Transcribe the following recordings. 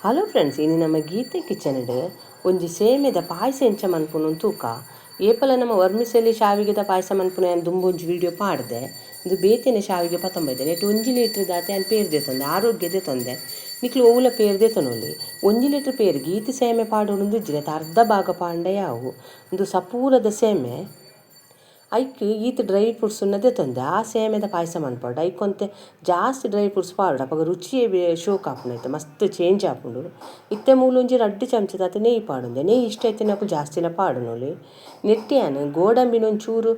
Hello friends, ಇನಿ ನಮ್ಮ ಗೀತೆ ಕಿಚನ್ ಒಂಜಿ ಸೇಮೆದ ಪಾಯಸ ಎಂಚ ಮನ್ಪುನು ತೂಕ. ಏಪಲ ನಮ್ಮ ವರ್ಮಿಸೆಲ್ಲಿ ಶಾವಿಗೆದ ಪಾಯಸ ಮನ್ಪುನ ದುಂಬು ಒಂಜಿ ವಿಡಿಯೋ ಪಾಡ್ದೆ. ಇಂದು ಬೇತೆನೆ ಶಾವಿಗೆ ಪತೊಂಬೈದೆ ನೆಟ್ 1 ಲೀಟರ್ ದಾತೆ ಅನ್ ಪೇರ್ ದೆತೊಂದೆ, ಆರೋಗ್ಯ ತಂದೆ. ನಿಕ್ಲು ಓವುಲ ಪೇರ್ ದೆತೊನೊಲಿ. 1 ಲೀಟರ್ ಪೇರ್ ಗೀತೆ ಸೇಮೆ ಪಾಡೋಡು ಉಜ್ಜಿನೆ ಅರ್ಧ ಭಾಗ ಪಾಂಡ ಯಾವು. ಇಂದು ಸಪೂರದ ಸೇಮೆ. ಐಕ್ ಈತ್ ಡ್ರೈ ಫ್ರೂಟ್ಸ್ ದೆತೊಂದೆ. ಆ ಸೇಮೆದ ಪಾಯಸ ಮನ್ಪೊಡು. ಐಕೊಂತೆ ಜಾಸ್ತಿ ಡ್ರೈ ಫ್ರೂಟ್ಸ್ ಪಾಡೋಡು. ಅಪಗ ರುಚಿಯೇ ಶೋಕ್ ಆಪುಂಡು, ಮಸ್ತ್ ಚೇಂಜ್ ಆಪುಂಡು. ಇತ್ತೆ ಮೂಲೊಂಜಿ 2 ಚಮಚದಾತ್ ನೆಯ್ಯಿ ಪಾಡುಂದೆ. ನೆಯ್ಯಿ ಇಷ್ಟ ಐತಿನಕುಲು ಜಾಸ್ತಿಲ ಪಾಡುನೊಲಿ. ನೆಟ್ಟಿಯಾನ್ ಗೋಡಂಬಿನ ಒಂಚೂರು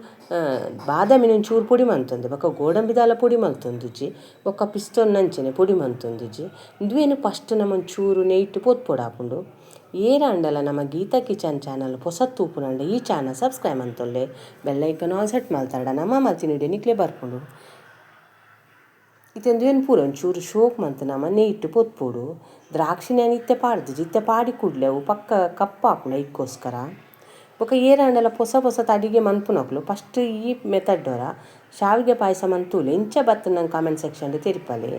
ಬಾದಾಮಿನ ಒಂಚೂರು ಪೊಡಿ ಮಂತೊಂದೆ. ಬೊಕ್ಕ ಗೋಡಂಬಿದಾಲ ಪೊಡಿ ಮಲ್ತೊಂದುಜ್ಜಿ. ಬೊಕ್ಕ ಪಿಸ್ತೊನ್ನಂಚನೆ ಪೊಡಿ ಮಂತೊಂದುಜ್ಜಿ. ಇಂದುವೇನು ಫಸ್ಟ್ ನಮ್ಮ ಒಂಚೂರು ನೆಯ್ಟ್ ಪೊತ್ಪೊಡಾಪುಂಡು. ಏರಾಂಡಲ ನಮ್ಮ ಗೀತಾ ಕಿಚನ್ ಚಾನಲ್ ಪೊಸ ತೂಪುನಂಡ ಈ ಚಾನಲ್ ಸಬ್ಸ್ಕ್ರೈಬ್ ಅಂತೊಲ್ಲೆ, bell icon all set ಮಲ್ತಾಡ ನಮ್ಮ ಮಲ್ತಿನ ವಿಡಿಯೋ ನಿಕ್ಲೆ ಬರ್ಪುಂಡು. ಇತ್ತೆಂದು ಪೂರ ಒಂಚೂರು ಶೋಕ್ ಮಂತ್ ನಮ್ಮ ನೆಯ್ಟ್ ಪೊತ್ಪೊಡು. ದ್ರಾಕ್ಷಿನ ಇತ್ತೆ ಪಾಡ್ದು ಇತ್ತೆ ಪಾಡಿ ಕೂಡ್ಲೆ ಅವು ಪಕ್ಕ ಕಪ್ಪಾಪುಂಡು ಐಕ್ಕೋಸ್ಕರ. ಬೊಕ್ಕ ಏರಾಂಡಲ ಪೊಸ ಪೊಸ ಅಡಿಗೆ ಮನ್ಪುನಕ್ಲು ಫಸ್ಟ್ ಈ ಮೆಥಡ್ ವರ ಶಾವಿಗೆ ಪಾಯಸ ಮಂತೂಲೆ ಇಂಚ ಬತ್ತ ನಂಗೆ ಕಾಮೆಂಟ್ ಸೆಕ್ಷನ್ ತೆರಿಪಾಲೆ.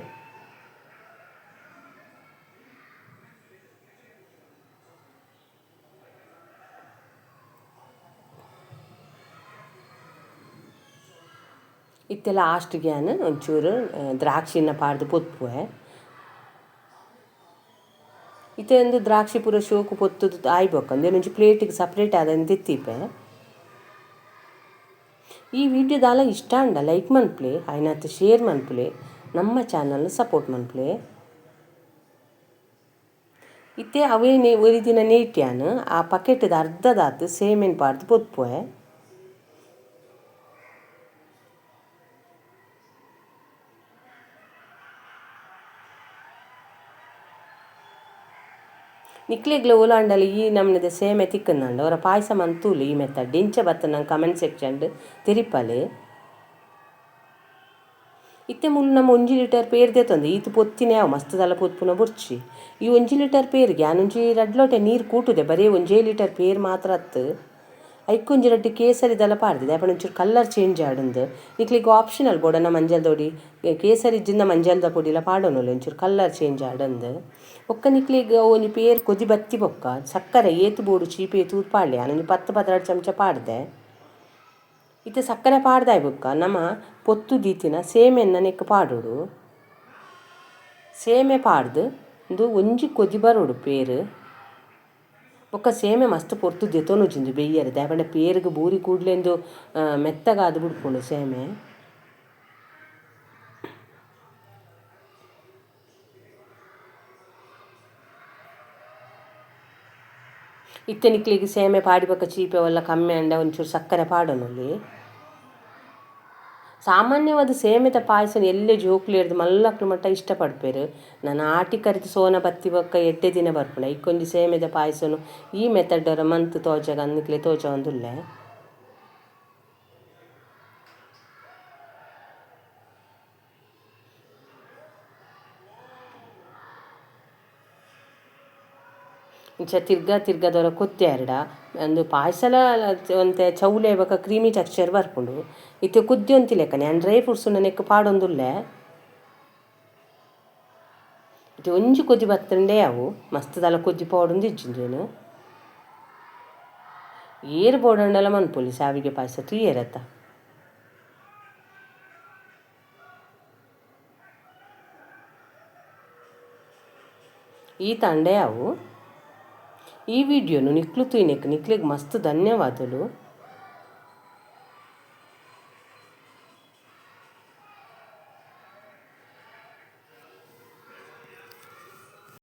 ಇತ್ತೆ ಲಾಸ್ಟ್ಗೆ ಯಾನ್ ಒಂಚೂರು ದ್ರಾಕ್ಷಿನ ಪಾಡ್ದು ಪೊತ್ಪುವೆ. ಇತ್ತೆ ಒಂದು ದ್ರಾಕ್ಷಿ ಪೂರ ಶೋಕು ಪೊತ್ತುದು ಆಯ್ಬೊಕ್ಕ ಅಂದೇನು ಒಂಜಿ ಪ್ಲೇಟಿಗೆ ಸಪ್ರೇಟ್ ಆದನ್ ದೆತ್ತಿಪೆ. ಈ ವಿಡಿಯೋ ದಾಲ ಇಷ್ಟ ಅಂಡ ಲೈಕ್ ಮನ್ಪುಲೆ, ಆಯ್ನಾತ್ ಶೇರ್ ಮನ್ಪುಲೆ, ನಮ್ಮ ಚಾನಲ್ ಸಪೋರ್ಟ್ ಮನ್ಪುಲೆ. ಇತ್ತೆ ಅವೇ ಒರಿ ದಿನ ನೇಟ್ಯಾನ್ ಆ ಪಕೆಟ್ದ ಅರ್ಧದಾತ್ ಸೇಮೆನ್ ಪಾಡ್ದು ಪೊತ್ಪುವೆ. ನಿಕ್ಲೆಗ್ಲ ಓಲಾಂಡಲ ಈ ನಮ್ಮನೆದ ಸೇಮೆ ತಿಕ್ಕಂದಂಡ ಅವರ ಪಾಯಸ ಮಂತೂಲು ಈ ಮೆಥಡ್ ಇಂಚ ಬತ್ತ ನಂಗೆ ಕಮೆಂಟ್ ಸೆಕ್ಷನ್ ತೆರಿಪಾಲೆ. ಇತ್ತೆ ಮುಲ್ ನಮ್ಮ 1 ಲೀಟರ್ ಪೇರ್ ದೆತೊಂದೆ. ಈತ್ ಪೊತ್ತಿನ ಯಾವ ಮಸ್ತ್ ದಲ ಪೊತ್ಪುನ ಬೊರ್ಚಿ. ಈ 1 ಲೀಟರ್ ಪೇರ್ಗೆ ಯಾನೊಂಜಿ 2 ಲೋಟೆ ನೀರು ಕೂಟುದೆ. ಬರೀ 1 ಲೀಟರ್ ಪೇರ್ ಮಾತ್ರ ಅತ್ತು. ಐಕೊಂಜಿ 2 ಕೇಸರಿ ದಲ ಪಾಡ್ದಿದೆ. ಅಪಣ ಒಂಚೂರು ಕಲರ್ ಚೇಂಜ್ ಆಡುಂದು. ನಿಕ್ಲೆಗ್ ಆಪ್ಷನಲ್ ಬೋಡನ ಮಂಜಲ್ದ ಪೊಡಿ, ಕೇಸರಿ ಜಿಂದ ಮಂಜಲ್ದ ಪೊಡಿಲ ಪಾಡೊನೊಲಿ ಒಂಚೂರು ಕಲರ್ ಚೇಂಜ್ ಆಡುಂದು. ಬೊಕ್ಕ ನಿಕ್ಲೆಗ್ ಒಂಜಿ ಪೇರ್ ಕೊದಿ ಬತ್ತಿ ಬೊಕ್ಕ ಸಕ್ಕರೆ ಏತು ಬೋಡು ಚೀಪೆ ತೂದು ಪಾಡ್ಲೆ. ಯಾನೊಂಜಿ 10 12 ಚಮಚ ಪಾಡ್ದೆ. ಇತ್ತೆ ಸಕ್ಕರೆ ಪಾಡ್ದಾಯ್ ಬೊಕ್ಕ ನಮ ಪೊತ್ತು ದೀತಿನ ಸೇಮೆನ್ನ ನೆಕ್ ಪಾಡೋಡು. ಸೇಮೆ ಪಾಡ್ದು ಇಂದು ಒಂಜಿ ಕೊದಿ ಬರೋಡು ಪೇರು. ಬೊಕ್ಕ ಸೇಮೆ ಮಸ್ತ್ ಪೊರ್ತು ದೆತೊನುಜಿಂದು ಬೆಯ್ಯರೆ. ದಾಯೆ ಪೇರ್ಗ್ ಬೂರಿ ಕೂಡ್ಲೆಂದು ಮೆತ್ತಗಾದ್ ಬುಡ್ಪುಂಡು ಸೇಮೆ. ಇತ್ತೆ ನಿಕ್ಲೆಗ್ ಸೇಮೆ ಪಾಡಿ ಬೊಕ್ಕ ಚೀಪೆ ಒಲ್ಲ ಕಮ್ಮಿ ಅಂಡ ಒಂಚೂರು ಸಕ್ಕರೆ ಪಾಡೊನೊಲಿ. ಸಾಮಾನ್ಯವಾದ ಸೇಮೆದ ಪಾಯಸನ ಎಲ್ಲೆ ಜೋಕ್ಲು ಮಲ್ಲಕ್ಲು ಮಟ್ಟ ಇಷ್ಟಪಡ್ಪೇರು. ನಾನು ಆಟಿ ಕರಿತ ಸೋನ ಬತ್ತಿ ಬೊಕ್ಕ ಎಡ್ಡೆ ದಿನ ಬರ್ಪುಂಡು. ಐಕೊಂಜಿ ಸೇಮೆದ ಪಾಯಸನು ಈ ಮೆಥಡ್ ಅವರ ಮಂತ್ ತೋಜಗ ನಿಕ್ಲೆ ತೋಜೊಂದುಲ್ಲೆ. ಇಂಚ ತಿರ್ಗ ತಿರ್ಗದವರ ಕೊತ್ತೆರಡ ಅಂದು ಪಾಯಸಲ ಒಂತೆ ಚೌಲೆ ಬೊಕ್ಕ ಕ್ರೀಮಿ ಟೆಕ್ಸ್ಚರ್ ಬರ್ಪುಂಡು. ಇತ್ತೆ ಕುದ್ದಿ ಒಂತಿ ಲೆಕ್ಕನೆ ಯಾನ್ ಡ್ರೈ ಫ್ರೂಟ್ಸ್ ನೆಕ್ ಪಾಡೊಂದುಲ್ಲೆ. ಇತ್ತೆ ಒಂಜಿ ಕೊದಿ ಬತ್ತಂಡೆ ಅವು ಮಸ್ತ್ ದಾಲ ಕೊದ್ದಿ ಪಾಡೊಂದು ಇಜ್ಜಿಂದೇನು. ಏರ್ ಬೋಡಂಡಲ ಮನ್ಪೊಲಿ ಶಾವಿಗೆ ಪಾಯಸ ತೂಯೆರತ್ತ. ಈ ತಂಡೆ ಅವು. ಈ ವಿಡಿಯೋನು ನಿಕ್ಲು ತೂಯಿನೆಕ್ ನಿಕ್ಲೆಗ್ ಮಸ್ತ್ ಧನ್ಯವಾದಲು.